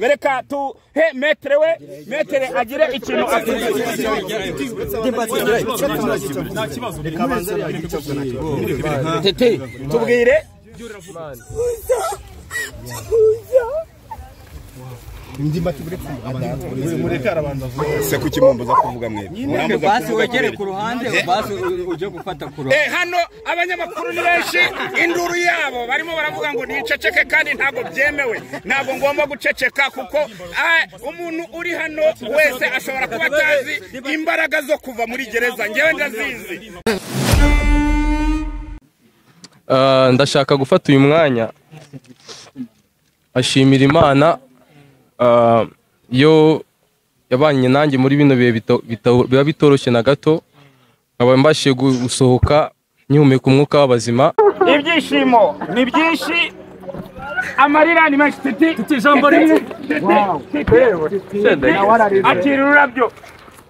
Reka tuhe maître, we maître agire ikintu atuze. Tete, tubwire. Se kuki mumbuza kuvuga mwebwe? Basi wegere ku ruhande, basi uje gufata ku ruhande. Hano abanyamakuru ni benshi, induru yabo barimo baravuga ngo niceceke, kandi ntabwo byemewe, ntabwo ngomba guceceka kuko umuntu uri hano wese ashobora kuba atazi imbaraga zo kuva muri gereza, ngewe ndazizi. Ndashaka gufata uyu mwanya ashimira Imana yo yabanye nanjye muri bino bihe biba bitoroshye na gato, nkaba mbashije gusohoka nkihumeka umwuka w'abazima. Ibyishimo ni byinshi, amarira ni menshi. Titi ijambo rimwe, akira ururabyo.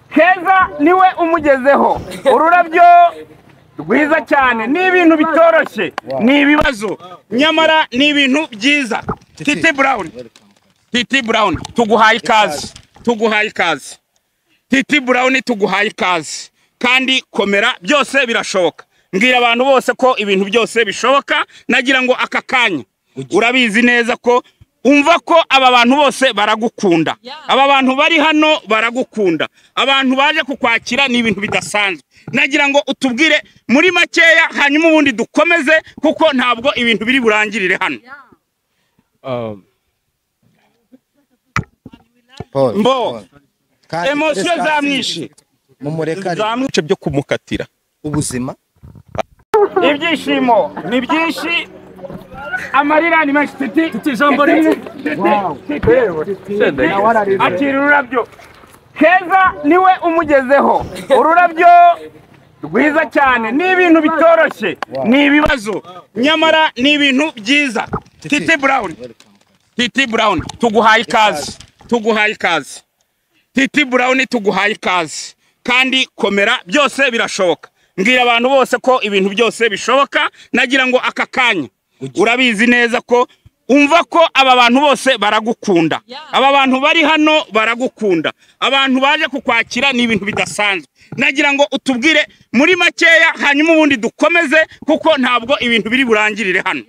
Keza niwe umugezeho ururabyo rwiza cyane. Ni ibintu bitoroshye, ni ibibazo, nyamara ni ibintu byiza. Titi Brown, Titi Brown, tuguhaye ikaze, tuguhaye ikaze. Titi Brown, tuguhaye ikaze, kandi komera, byose birashoboka. Mbwira abantu bose ko ibintu byose bishoboka. Nagira ngo aka kanya urabizi neza ko umva ko aba bantu bose baragukunda, aba bantu bari hano baragukunda, abantu baje kukwakira ni ibintu bidasanzwe. Nagira ngo utubwire muri makeya, hanyuma ubundi dukomeze, kuko ntabwo ibintu biri burangirire hano. Mbo emotion zamwishe mumureka byo kumukatira ubuzima. Ibyishimo ni byinshi, amarira ni menshi. Titi ijambo rimwe, akira ururabyo. Keza niwe umugezeho ururabyo rwiza cyane. Ni ibintu bitoroshye, ni ibibazo, nyamara ni ibintu byiza. Titi Brown, Titi Brown, tuguhaye ikaze, tuguhaye ikaze. Titi Brown, tuguhaye ikaze, kandi komera, byose birashoboka. Mbwira abantu bose ko ibintu byose bishoboka. Nagira ngo aka kanya urabizi neza ko umva ko aba bantu bose baragukunda, aba bantu bari hano baragukunda, abantu baje kukwakira ni ibintu bidasanzwe. Nagira ngo utubwire muri makeya, hanyuma ubundi dukomeze, kuko ntabwo ibintu biri burangirire hano.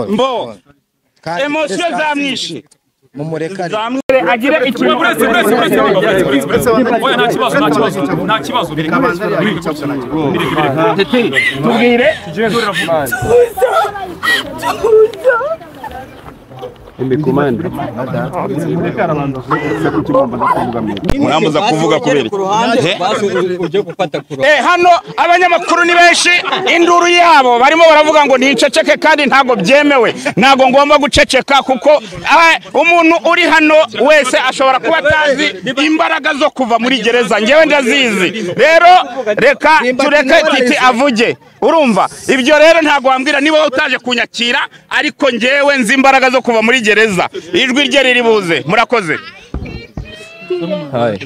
Mbo emotion zamwishe mumureka agire ikintu. Tubwire. Murambuza kuvuga kubera hano abanyamakuru ni benshi, induru yabo barimo baravuga ngo niceceke, kandi ntabwo byemewe, ntabwo ngomba guceceka kuko umuntu uri hano wese ashobora kuba atazi imbaraga zo kuva muri gereza, ngewe ndazizi. Rero reka tureke Titi avuge, urumva ibyo rero ntabwo wambwira niba utaje kunyakira, ariko ngewe nzi imbaraga zo kuva muri gereza. Ijwi rye riri buze. Murakoze. Hi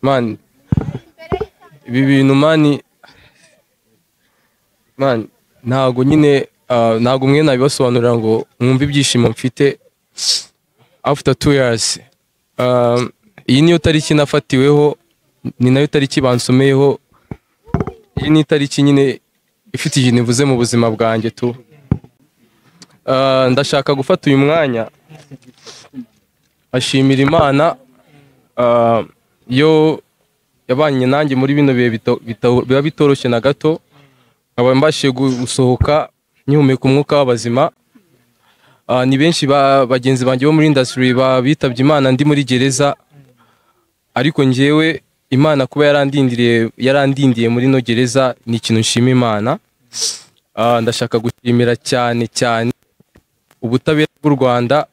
man, ibi bintu man, man ntago nyine, ntago mwe nabibasobanurira ngo mwumve ibyishimo mfite after 2 years. Iyi niyo tariki nafatiweho, ni nayo tariki bansomeyeho. Iyi ni tariki nyine ifite ikintu ivuze mu buzima bwanjye tu. Ndashaka gufata uyu mwanya ashimira Imana yo yabanye nanjye muri bino bihe biba bitoroshye na gato, nkaba mbashije gusohoka nkihumeka umwuka w'abazima. Ni benshi bagenzi banjye bo muri industry bitabye Imana ndi muri gereza, ariko njyewe Imana kuba yarandindiye muri no gereza ni ikintu nshima Imana. Ndashaka gushimira cyane cyane ubutabera bw'u Rwanda.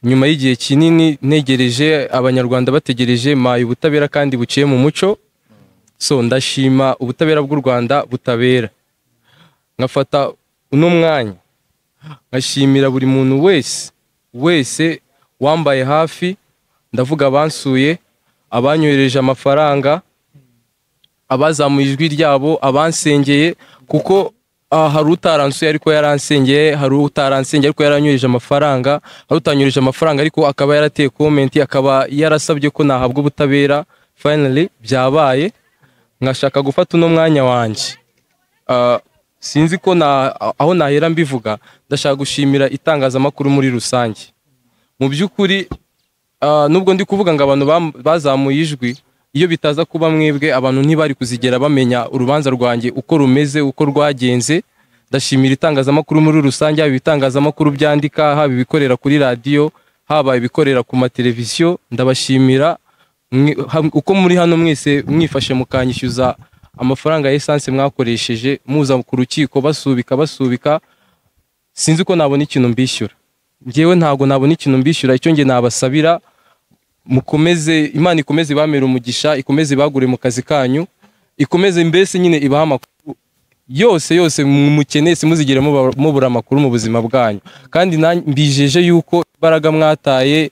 Nyuma y'igihe kinini ntegereje, abanyarwanda bategereje maye ubutabera kandi buciye mu muco. So ndashima ubutabera bw'u Rwanda butabera. Nkafata uno mwanya nkashimira buri muntu wese wese wambaye hafi, ndavuga abansuye, abanyohereje amafaranga, abazamuye ijwi ryabo, abansengeye, kuko Hari utaransuye ariko yaransengeye, hari utaransengeye ariko yaranyoheje amafaranga, hari utanyoheje amafaranga ariko akaba yarateye comment, akaba yarasabye ko nahabwa ubutabera. Finally byabaye, nkashaka gufata uno mwanya wanjye. Sinzi ko na aho nahera mbivuga, ndashaka gushimira itangazamakuru muri rusange. Mu by'ukuri nubwo ndi kuvuga ngo abantu bazamuye ijwi, iyo bitaza kuba mwebwe abantu ntibari kuzigera bamenya urubanza rwanjye uko rumeze, uko rwagenze. Ndashimira itangazamakuru muri rusange, haba ibitangazamakuru byandika, haba ibikorera kuri radiyo, haba ibikorera ku mateleviziyo. Ndabashimira uko muri hano mwese mwifashe mukanyishyuza amafaranga ya essence mwakoresheje muza ku rukiko, basubika. Sinzi ko nabona ikintu mbishyura, njyewe ntago nabona ikintu mbishyura. Icyo nge nabasabira, mukomeze, Imana ikomeze ibamere umugisha, ikomeze ibagure mu kazi kanyu, ikomeze mbese nyine ibaha amakuru yose mukeneye, simuzigere mubura amakuru mu buzima bwanyu. Kandi mbijeje yuko imbaraga mwataye,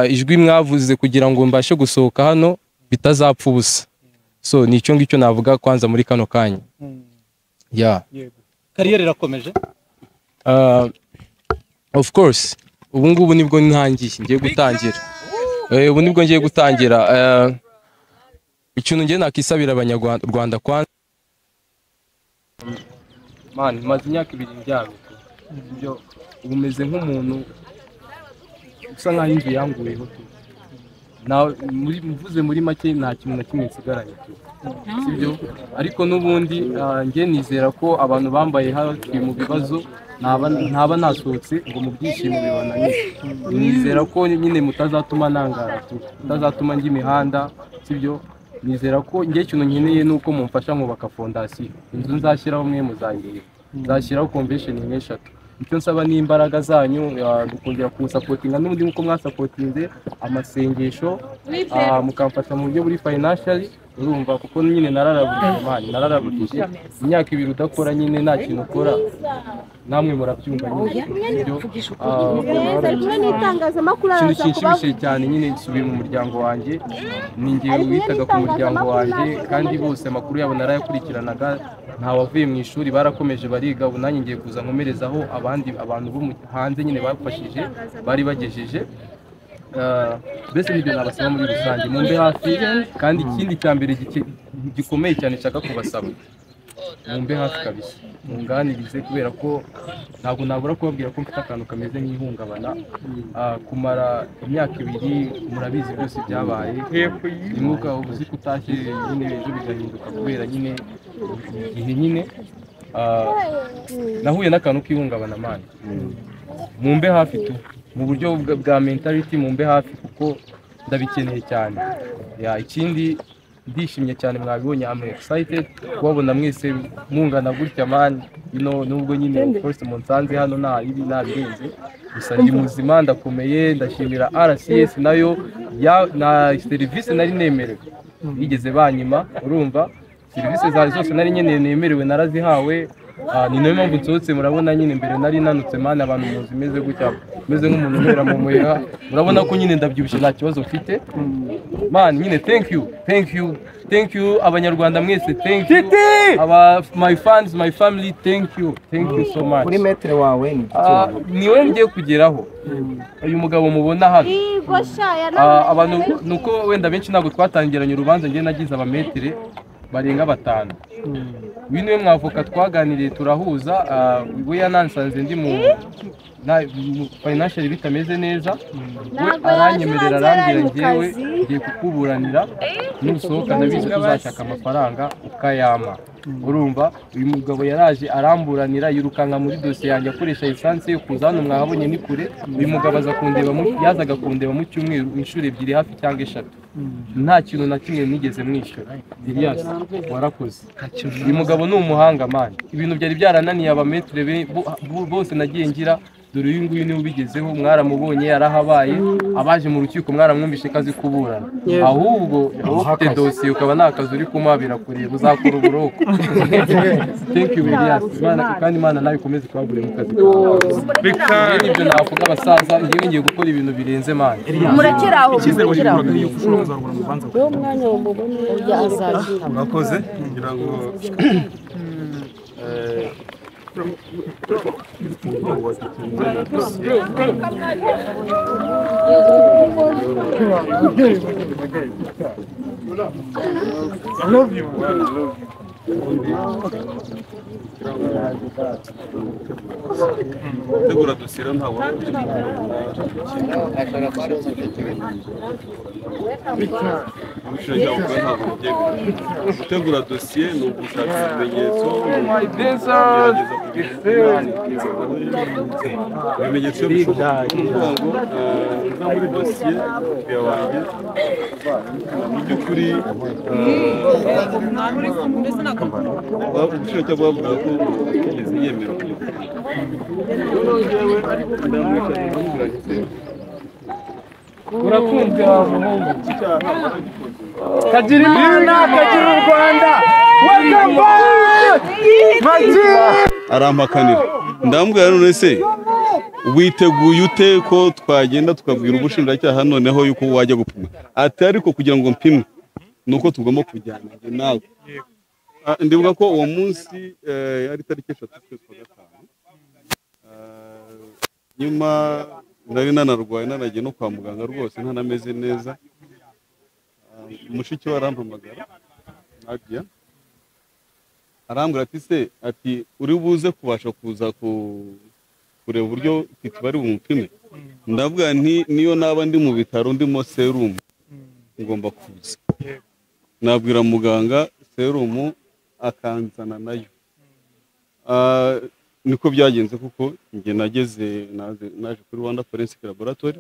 ijwi mwavuze kugira ngo mbashe gusohoka hano bitazapfa ubusa. So ni icyo ngicyo navuga kwanza muri kano kanya. Yeah. Kariyeri irakomeje? Of course, ubu ngubu nibwo ntangiye, ngiye gutangira. Ubu nibwo ngiye gutangira. Ikintu ngiye nakisabira abanyarwanda kwanza, man, maze imyaka 2 ndyamye, ibyo ubu meze nk'umuntu usa nkaho inzu yanguyeho tu. Mvuze muri make nta kintu na kimwe nsigaranye tu, sibyo? Ariko n'ubundi ngiye nizera ko abantu bambaye hafi mu bibazo ntaba nasohotse ngo mu byishimo bibananiye. Nizera ko nyine mutazatuma nangara tu, mutazatuma njya imihanda, sibyo? Nizera ko ngiye ikintu nkeneye nuko mumfasha nkubaka fondasiyo, inzu nzashyiraho mwe muzangirira, nzashyiraho convention 3. Icyo nsaba ni imbaraga zanyu, gukongera kunsapotinga n'ubundi nkuko mwasapotinze amasengesho, mukamfasha mu buryo buri financially, urumva, kuko nyine nararaburije man, nararaburije imyaka 2 udakora nyine nta kintu ukora, namwe murabyumva nyine. Ikintu kinshimishije cyane nyine nsubiye mu muryango wanjye, ni njye witaga ku muryango wanjye, kandi bose amakuru yabo narayakurikiranaga, nta wavuye mu ishuri, barakomeje bariga. Ubu nanjye ngiye kuza nkomerezaho abandi abantu bo hanze nyine bafashije bari bagejeje. Mbese nibyo nabasaba muri rusange, mumbe hafi. Kandi ikindi cya mbere gikomeye cyane nshaka kubasaba, mumbe hafi kabisa, munganirize, kubera ko ntabwo nabura kubabwira ko mfite akantu kameze nk'ihungabana. Kumara imyaka 2 murabizi byose byabaye, umwuka uzi ko utashye nyine ejo bigahinduka kubera nyine igihe nyine. Nahuye n'akantu k'ihungabana man, mumbe hafi tu mu buryo bwa mentality, mumbe hafi kuko ndabikeneye cyane. Ikindi ndishimye cyane, mwabibonye, I'm excited kubabona mwese mungana gutya man, you know, nubwo nyine of course munsanze hano nta ibi nabirenze, gusa ndi muzima, ndakomeye. Ndashimira RCS nayo na serivisi nari nemerewe yigeze banyima, urumva serivisi zari zose nari nkeneye nemerewe narazihawe. Ni nayo mpamvu nsohotse, murabona nyine mbere nari nanutse man, abantu muzi meze gutya, meze nk'umuntu unywera mu muheha, murabona ko nyine ndabyibushye nta kibazo mfite man. Nyine thank you, thank you, thank you abanyarwanda mwese, thank you aba my fans, my family, thank you, thank you so much. Kuri metre wawe ni niwe ngiye kugeraho. Uyu mugabo mubona hano, abantu nuko wenda benshi ntabwo twatangiranye urubanza, ngiye nagize abametre barenga 5. Uyu niwe mwavoka twaganiriye turahuza, we yanansanze ndi mu financial bitameze neza, we aranyemerera arambwira ngewe ngiye kukuburanira, nusohoka ndabizi tuzashaka amafaranga ukayama. Urumva uyu mugabo yaraje aramburanira, yirukanka muri dosiye yanjye akoresha essence yo kuza hano, mwahabonye ni kure. Uyu mugabo aza kundeba, yazaga kundeba mu cyumweru inshuro 2 hafi cyangwa 3, nta kintu na kimwe nigeze mwishyura. Elias warakoze, uyu mugabo ni umuhanga man, ibintu byari byarananiye abametre bose nagiye ngira, dore uyu nguyu niwe ubigezeho, mwaramubonye yarahabaye, abaje mu rukiko mwaramwumvishe kazi kuburana. Ahubwo ufite dosiye ukaba nta kazi uri kumabira kureba, uzakora uburoko. Thank you Elias, Imana kandi Imana nawe ikomeze kubagurira mu kazi kawe. Nibyo navuga abasaza, ngiye ngiye gukora ibintu birenze man. Murekeraho, murekeraho. Murakoze, ngira ngo I love you. Gutegura dosiye ntabwo gutegura dosiye ni ugushaka ibimenyetso, ibimenyetso bishoboka kuvuga ngo nza muri dosiye umukiriya wanjye mu by'ukuri ubushinjacyaha bwavuga ko atigeze yemera kujya gupima. Urakunzwe wa muhungu. Kagira Imana, kagira u Rwanda. Welcome back! Arampakanira, ndamubwira none se witeguye ute ko twagenda tukabwira ubushinjacyaha noneho yuko wajya gupima? Ati ariko kugira ngo mpimwe nuko tugomba kujyana njye nawe. Ndibuka ko uwo munsi yari tariki 3 z'ukwezi kwa 5. Nyuma nari nanarwaye nanagiye no kwa muganga rwose ntanameze neza. Mushiki we arampamagara Nadia, arambwira ati se, ati uri buze kubasha kuza kureba uburyo Titi bari bumupime? Ndavuga nti niyo naba ndi mu bitaro ndimo serumu ngomba kuza. Nabwira muganga serumu akanzana nayo. Niko byagenze kuko njye nageze naje kuri Rwanda Forensic Laboratory.